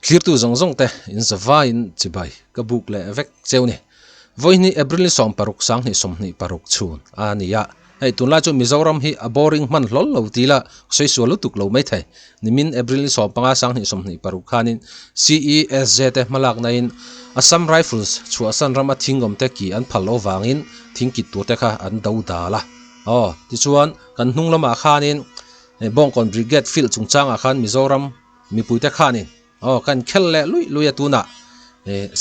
Thlirtu zawng zawng te in zavaiin chibai ka buk leh vek cheu ni. Vawihni April ni 16 sanghnih 26 chhun a ni a. Hei tunlai chu Mizoram hi a boring hman hlawl lo ti ila sawi sual lutuk lo mai thei. Nimin April ni 15 sanghnih 26 khanin CESZ te hmalakna in Assam Rifles chhuahsan rama thingawm te ki an phal lo vangin thingkit tur te kha an do dal a. Aw tichuan kan hnung lamah khanin Bawngkawn Brigade field chungchangah khan Mizoram mipuite khanin aw kan khel leh luih luih a tunah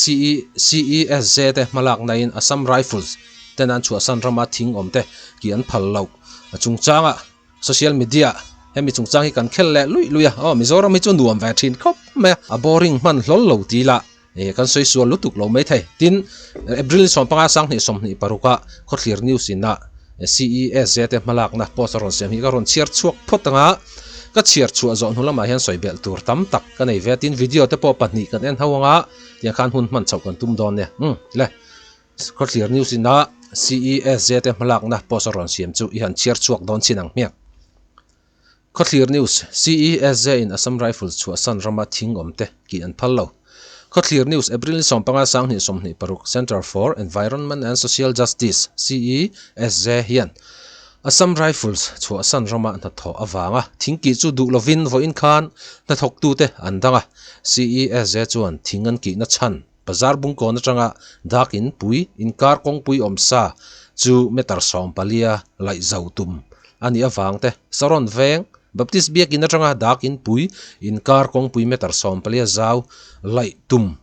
CE CESZ te hmalakna in Assam Rifles ten an chhuahsan rama thing awm te ki an phal loh a chungchanga social media hemi chungchang hi kan khel leh luih luih a aw Mizoram hi chu nuam ve thin khawp mai a a boring hman hlawl lo ti ila kan sawi sual lutuk lo mai thei tin April 15 sanghnih 26 ah Khawthlir News in a CESZ te hmalakna post a rawn siam hi ka rawn chhiar chhuak phawt ang a, ka chhiar chhuah zawh hnu lamah hian sawi belh tur tam tak ka nei ve a, tin video te pawh pahnih kan en ho ang a, tiang khan hun hman chhoh kan tum dawn nia. Umm le, Khawthlir News in a CESZ te hmalakna post a rawn siam chu i han chhiar chhuak dawn chin ang hmiang. Khawthlir News, CESZ in Assam Rifles chhuahsan rama thing awm te kih an phal lo. Khawthlir News, April ni 15 sanghnih 26, Centre for Environment and Social Justice, CESZ, hian Assam Rifles chhuahsan rama hnathawh avanga thing kih chu duh lovin vawiin khan hnathawktute an dang a. CESZ chuan thing an kihna chhan Bazar bungkawn atanga dak in pui inkar kawngpui awm sa chu meter 14 laih zo tum a nih avang te Saron veng Baptist biakin atanga dak in pui inkar kawngpui meter 14 zau laih tum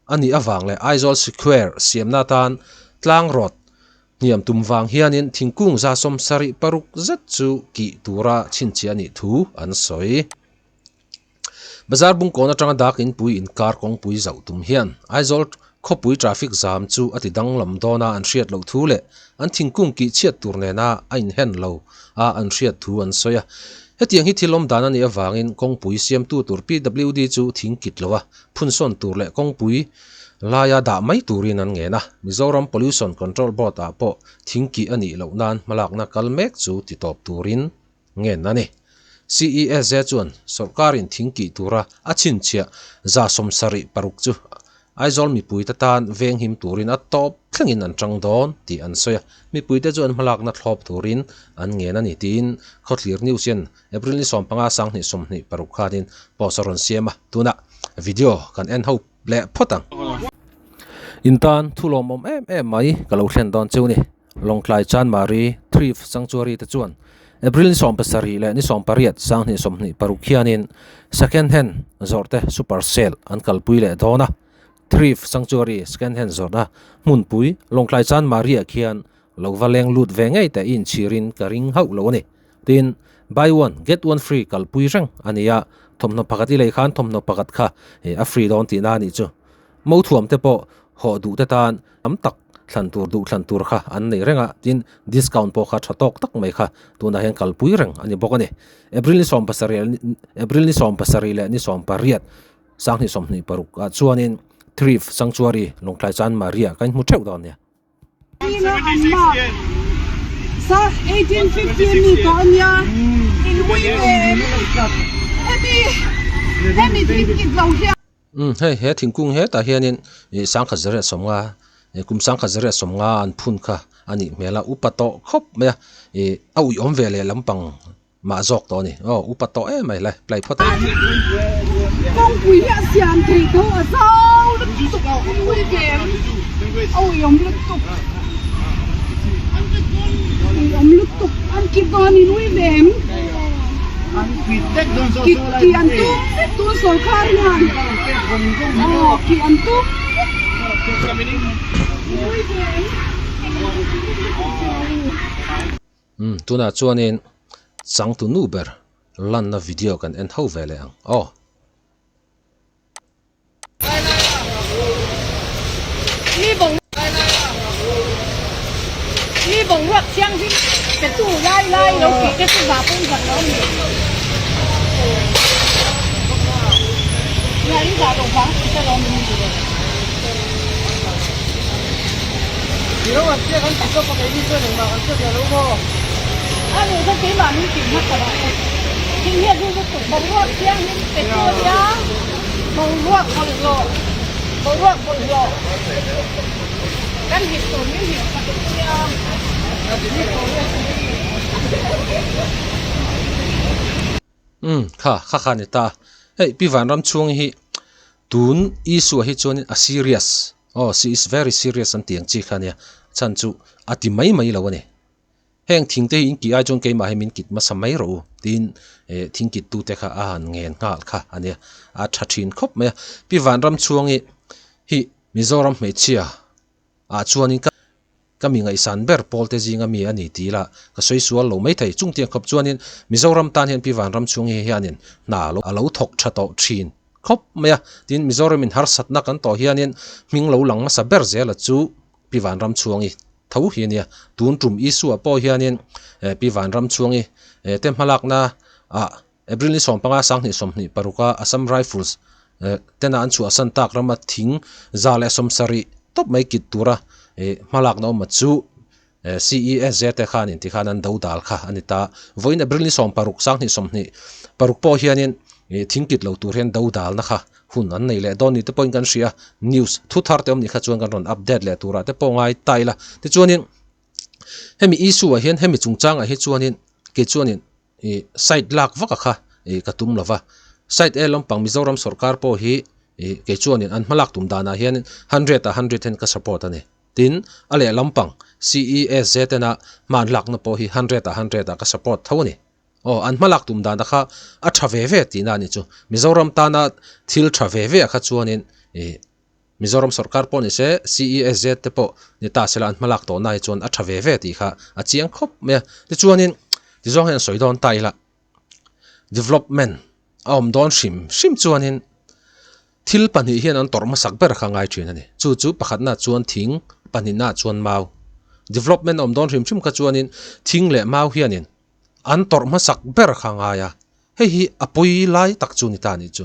a nih avang leh Aizawl Square siamna atan tlang rawt hniam tum vang hianin thingkung 76 zet chu kih tura chhinchhiah a nih thu an sawi. Bazar bungkawn atanga dak inpui inkar kawngpui zauh tum hian Aizawl khawpui traffic zam chu a ti danglam dawn a an hriat loh thu leh an thingkung kih chhiat tur nena a inhen lo a an hriat thu an sawi a. Hetiang hi thil awm dan a nih avangin kawngpui siamtu tur PWD chu thing kit lo a phunsawn tur leh kawngpui laia dah mai turin an ngen a. Mizoram Pollution Control Board ah pawh thing kih a nih loh nan hmalakna kal mek chu ti tawp turin ngen a ni. CESZ chuan sawrkarin thing kih tura a chhinchhiah 76 chu Aizawl mipuite tan venghim turin a tawp thlengin an tang dawn tih an sawi a, mipuite chu an hmalakna thlawp turin an ngen a ni tiin Khawthlir News hian April ni 15 sanghnih 26 khanin post a rawn siam a, tunah video kan en ho leh phawt ang. In tan thu lawmawm em em mai ka lo thlen dawn cheu ni. Lawngtlai Chanmari Thrift Sanctuary te chuan April ni 17 leh ni 18 sanghnih 26 khianin second hand zawrh te super sale an kalpui leh dawn a. Thrift Sanctuary second hand zawrhna hmunpui Lawngtlai Chanmari ah khian lo va leng lut ve ngei te i inchhirin ka ring hauh lo a ni. Tin, buy one get one free kalpui reng a ni a, thawmhnaw pakhat i lei khan thawmhnaw pakhat kha a free dawn tihna a nih chu. Mothuam te pawh hawh duh te tan tam tak thlan tur duh thlan tur kha an nei reng a, tin discount pawh kha tha tawk tak mai kha tunah hian kalpui reng a ni bawk a ni. April ni 17 April ni 17 leh ni 18 sanghnih 26 ah chuanin Thrift Sanctuary Lawngtlai Chanmari ah kan hmu theuh dawn nia. Sa 1850 mi tawh a nia in ui em hemi hemi thing kit lo hian. Umm hei he thingkung hetah hianin ih sangkhat zariat sawmnga ih kum sangkhat zariat sawmnga an phun kha a nih hmel a upa tawh khawp mai a ih a uih awm ve leh lampang mah zawk tawh a ni aw upa tawh em mai le play phawt ang. Kawngpui hi a siam thei tho a zau lutuk pui ve em a uih awm lutuk uih awm lutuk an kit dawn in ui ve em. Kit tih an tum vek tun sawrkar hian aw kih an tum vek Umm tunah chuanin changtu nu ber lanna video kan en ho ve leh ang aw. Mi bawng Mi boruak thianghlim pe tu lai lai lo tih te chu zah pawhin zak lo a ni. Nia in zah loh vang tih te lo min ti ve. A nih chuan keimah min tih hmasa lah te. Thing hian rilru tuk boruak thianghlim pe tu a nia. Boruak. Boruak bawlhhlawh boruak bawlhhlawh kan hip tur min hip sak nia. Umm kha kha kha ni ta hei pi vanram chhung hi tun issue ah hi chuanin a serious aw she is very serious an tih ang chi kha nia chhan chu a ti mai mai lo a ni. Heng thing te hi in kih ai chuan keimah hi min kit hmasa mai rawh u tiin eh thing kit tu te kha a han ngen nghal kha a nia a tha thin khawp mai a. Pi Vanram chhuangi hi Mizoram hmeichhia ah chuanin ka ka mi ngaihsan ber pawl te zinga mi a ni tih ila ka sawi sual lo maithei. Chungtiang khawp chuanin Mizoram tan hian Pi Vanram chhuangi hianin hna a lo thawk tha tawh thin khawp mai a. Tin Mizoramin harsatna kan tawh hianin hming lo lang hmasa ber zela chu Pi Vanramchhuangi tho hi a nia. Tun tum Isua pawh hianin Pi Vanramchhuangi te hmalakna ah April ni 15 2026 a Assam Rifles tena an chhuahsan tak rama thing 170 tawp mai kit tura hmalakna awm chu CESZ te khanin tikhan an do dal kha a ni ta. Vawiin April ni 16 2026 pawh hianin thing kit lo tur hian do dalna kha Hun an nei leh dawn ni te pawhin kan hria, news thu thar te awm ni kha chuan kan rawn update leh turah te pawh ngai ta ila. Tichuanin hemi issue ah hian hemi chungchangah hi chuanin kei chuanin ih side lak vak a kha ih ka tum lova. Side A lampang Mizoram sorkar pawh hi ih kei chuanin an hmalak tum danah hian hundred ah hundred hian ka support a ni. Tin, a leh lampang CESZ tena hma an lakna pawh hi hundred ah hundred ah ka support tho a ni. Aw, an hmalak tum dan a kha a tha ve ve tihna a ni chu. Mizoram tana thil tha ve ve a kha chuanin ih Mizoram sorkar pawh ni se, CESZ te pawh ni ta sela an hmalak tawhna hi chuan a tha ve ve tih kha a chiang khawp mai a. Tichuanin tizawng hian sawi dawn ta ila development a awm dawn hrim hrim chuanin thil pahnih hian an tawrh hmasak ber kha ngai thin a ni. Chu chu pakhatna chuan thing, pahnihna chuan mau. Development a awm dawn hrim hrim kha chuanin thing leh mau hianin An tawrh hmasak ber kha ngai a, hei hi a pawi lai tak chu ni ta nih chu.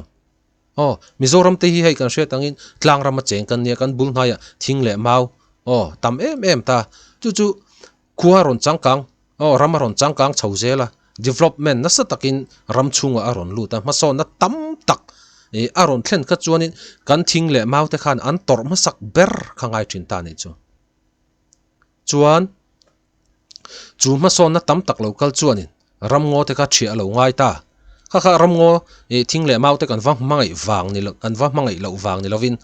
Aw, Mizoram te hi hei kan hriat angin tlang rama cheng kan nia, kan bul hnaiah thing leh mau, aw, tam em em ta. Chu chu khua a rawn changkang, aw, ram a rawn changkang chho zel a, development nasa takin ram chhungah a rawn lut a, hmasawnna tam tak ih a rawn thlen kha chuanin kan thing leh mau te khan an tawrh hmasak ber kha ngai thin ta nih chu. Chuan. Chu hmasawnna tam tak lo kal chuanin ramngaw te kha ṭhiah a lo ngai ta. Kha kha ramngaw ih thing leh mau te kan va hmangaih vang ni lo kan va hmangaih loh vang ni lovin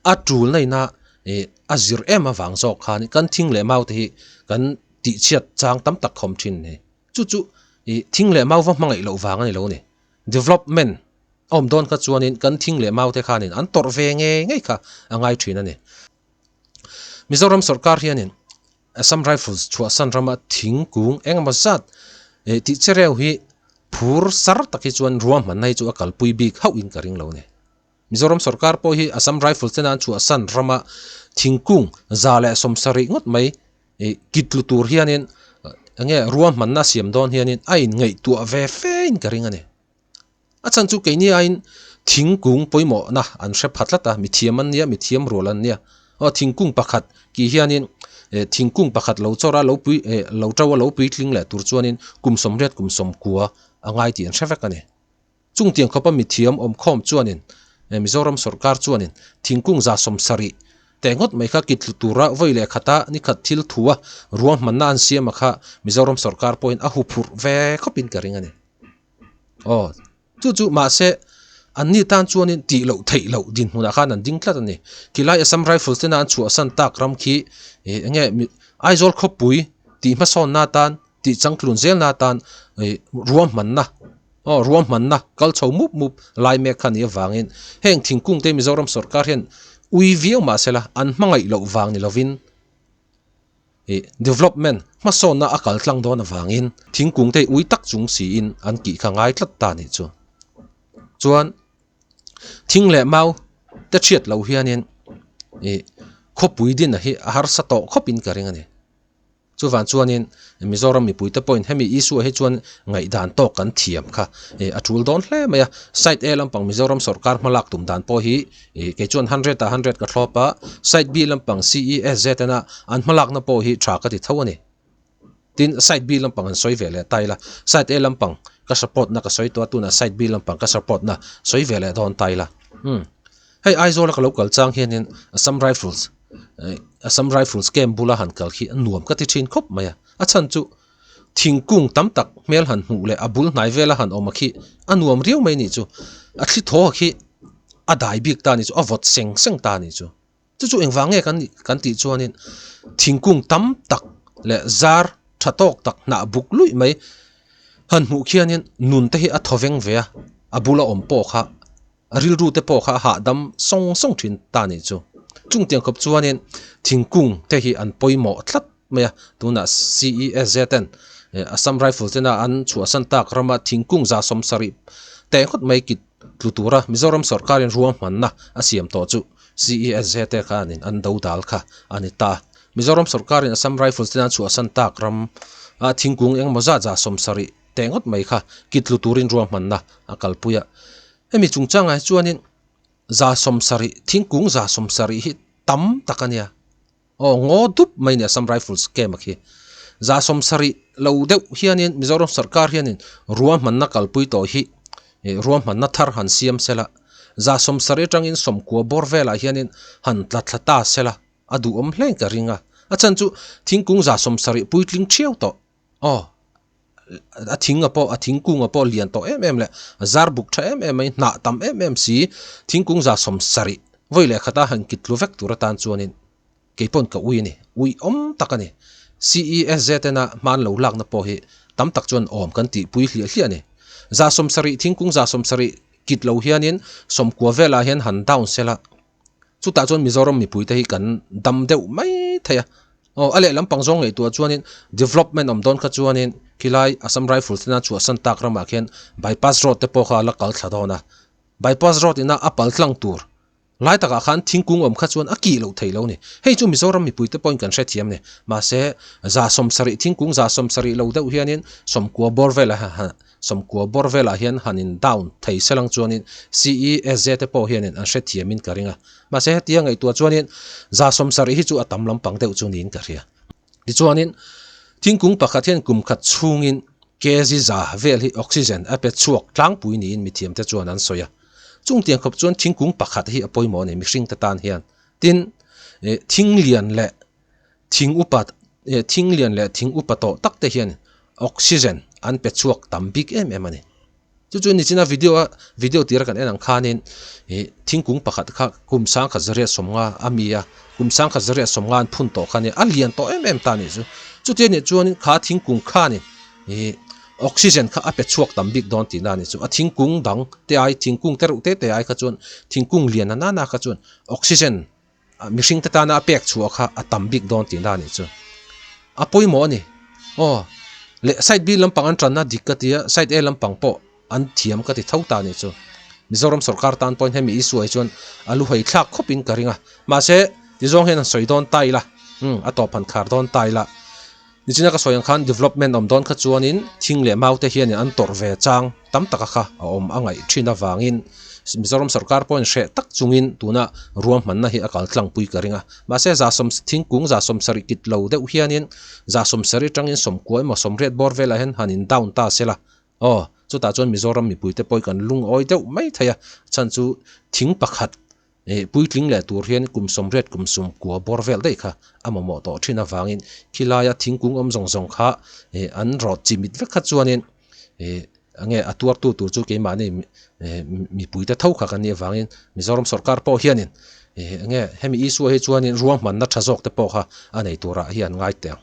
a ṭul naina ih a zir em avang zawk khan kan thing leh mau te hi kan tihchhiat chang tam tak khawm ṭhin ni. Chu chu ih thing leh mau va hmangaih loh vang a ni lo ni. Development a awm dawn kha chuanin kan thing leh mau te khanin an tawrh ve ngei ngei kha a ngai ṭhin a ni. Mizoram sorkar hianin Assam Rifles chhuahsan rama thingkung engemaw zat eh tih che reu hi phur sar tak hi chuan ruahmanna hi chu a kalpui bik hauhin ka ring lo a ni. Mizoram sorkar pawh hi Assam Rifles tena an chhuahsan rama thingkung 170 ngawt mai eh kit tlu tur hianin enge ruahmanna siam dawn hianin a inngaihtuah ve fein ka ring a ni. A chhan chu keini aiin thingkung pawimawhna an hre pha tlat a, mithiam an nia, mithiam rual an nia. Aw thingkung pakhat kih hianin eh thingkung pakhat lo chawr a lo pui eh lo to a lo puitling leh tur chuanin kum 80 kum 90 a ngai tih an hre vek a ni. Chungtiang khawpa mithiam awmkhawm chuanin eh Mizoram sawrkar chuanin thingkung 70 teh ngawt mai kha kitlu tura vawi leh khata nikhat thil thua ruahmanna an siam a kha Mizoram sawrkar pawhin a huphurh ve khawpin ka ring a ni. Aw, chu chu mahse an ni tan chuanin tih loh theih loh dinhmunah khan an ding tlat a ni. Khilai Assam Rifles tena an chhuahsan tak ram khi ih enge Aizawl khawpui tih hmasawnna atan tih changtlun zelna atan ih ruahmanna aw ruahmanna kal chho mup mup lai mek kha nih avangin heng thingkung te Mizoram sawrkar hian ui viau mahsela an hmangaih loh vang ni lovin Ih development hmasawnna a kal tlang dawn avangin thingkung te ui tak chung siin an kih kha ngai tlat ta nih chu. Chuan thing leh mau te chhiat lo hianin ih khawpui din a hi a harsa tawh khawpin ka ring a ni. Chuvang chuanin Mizoram mipui te pawhin hemi issue ah hi chuan ngaihdan tawk kan thiam kha ih a tul dawn hle mai a. Side A lampang Mizoram sawrkar hmalak tum dan pawh hi Ih kei chuan hundred ah hundred ka thlawp a, side B lampang CESZ ena an hmalakna pawh hi tha ka ti tho a ni. Tin, side B lampang an sawi ve leh ta ila, side A lampang ka support na ka sawi tawh a, tunah side B lampang ka support na sawi ve leh dawn ta ila. Umm. Hei Aizawl a ka lo kal chang hianin Assam Rifles Assam Rifles camp bula han kal khi a nuam ka ti thin khawp mai a, a chhan chu thingkung tam tak hmel han hmuh leh a bul hnai vela han awm a khi a nuam riau mai nih chu, a thli thaw a khi a dai bik ta nih chu, a vawt seng seng ta nih chu. Chu chu engvang nge kan nih kan tih chuanin thingkung tam tak leh zar tha tawk tak hnah buk luih mai han hmuh khianin nun te hi a thaw veng ve a, a bula awm pawh kha a rilru te pawh kha a hahdam sawng sawng thin ta nih chu. Chungtiang khawp chuanin thingkung te hi an pawimawh tlat mai a, tunah CESZ ten Assam Rifle tena an chhuahsan tak rama thingkung 70 teh ngawt mai kit tlu tura Mizoram sawrkarin ruahmanna a siam tawh chu CESZ te khanin an do dal kha a ni ta. Mizoram sawrkarin Assam Rifles tena an chhuahsan tak ram a thingkung engemaw zat 70 teh ngawt mai kha kit tlu turin ruahmanna a kalpui a. Hemi chungchangah hi chuanin 70 thingkung 70 hi tam tak a nia. Aw ngaw dup mai nia Assam Rifles camp a khi. 70 lo deuh hianin Mizoram sarkar hianin ruahmanna kalpui tawh hi ih ruahmanna thar han siam sela. 70 atangin 90 bawr velah hianin han tla thla ta sela a duhawm hle ka ring a. A chhan chu thingkung 70 puitling thiau tawh. Aw a thing a pawh a thingkung a pawh lian tawh em em leh zar buk tha em em mai hnah tam em em si thingkung 70 vawi leh khata han kit tlu vek tur atan chuanin keipawn ka ui a ni ui awm tak a ni CESZ ena hman lo lakna pawh hi tam tak chuan awm kan tih pui hliah hliah a ni 70 thingkung 70 kit lo hianin 90 velah hian han down sela. Chutah chuan Mizoram mipuite hi kan dam deuh mai thei a. Aw, a lehlam pang zawng ngaihtuah chuanin development awm dawn kha chuanin khilai Assam Rifles tena chhuahsan tak ramah khian bypass road te pawh kha a la kal thla dawn a. Bypass road ina a pal tlang tur lai takah khan thingkung awm kha chuan a kih loh theih lo ni. Hei chu Mizoram mipuite pawhin kan hrethiam ni. Mahse, 70 thingkung 70 lo deuh hianin 90 bawr velah 90 bawr velah hian han in down thei se lang chuanin CESZ te pawh hianin an hrethiamin ka ring a. Mahse hetia ngaihtuah chuanin 70 hi chu a tam lampang deuh chu niin ka hria. Tichuanin thingkung pakhat hian kum khat chhungin kg za vel hi oxygen a pe chhuak tlangpui niin mithiam te chuan an sawi a. Chungtiang khawp chuan thingkung pakhat hi a pawimawh a ni mihring te tan hian. Tin, thing lian leh Thing upa thing lian leh thing upa tawh tak te hian oxygen an pe chhuak tam bik em em a ni. Chu chu nichina video a video tira kan en ang khanin ih thingkung pakhat kha kum 1950 a mi a, kum 1950 an phun tawh kha nia a lian tawh em em ta a nih chu. Chuti a nih chuanin kha thingkung khanin ih oxygen kha a pe chhuak tam bik dawn tihna a ni chu. A thingkung dang te ai thingkung te reuh te te ai kha chuan thingkung lian a nana kha chuan oxygen Mihring te tana a pek chhuah kha a tam bik dawn tihna a nih chu. A pawimawh a ni. Aw, leh side B lampang an tanna dik ka ti a, side A lampang pawh an thiam ka ti tho ta a nih chu. Mizoram sorkar tan pawhin hemi issue ah hi chuan a lu hawi thlak khawpin ka ring a. Mahse, tizawng hian han sawi dawn ta ila, umm, a tawp han khar dawn ta ila. Nichina ka sawi ang khan development awm dawn kha chuanin thing leh mau te hianin an tawrh ve chang tam taka kha a awm a ngaih thin avangin Mizoram sorkar pawhin hreh tak chungin tuna ruahmanna hi a kal tlangpui ka ring a. Mahse thingkung 70 kit lo deuh hianin 70 tangin 90 emaw 80 bawr velah hian han in down ta sela aw chutah chuan Mizoram mipuite pawhin kan lungawi deuh mai thei a chhan chu thing pakhat Ih, puitling leh tur hian kum 80 kum 90 bawr vel daih kha a mamawh tawh thin avangin khilaia thingkung awm zawng zawng kha ih an rawt chimit vek kha chuanin ih enge a tuartu tur chu keimahni ih mipuite tho kha kan nih avangin Mizoram sorkar pawh hianin ih enge hemi issue ah hi chuanin ruahmanna tha zawk te pawh kha a nei turah hian ngai teh ang.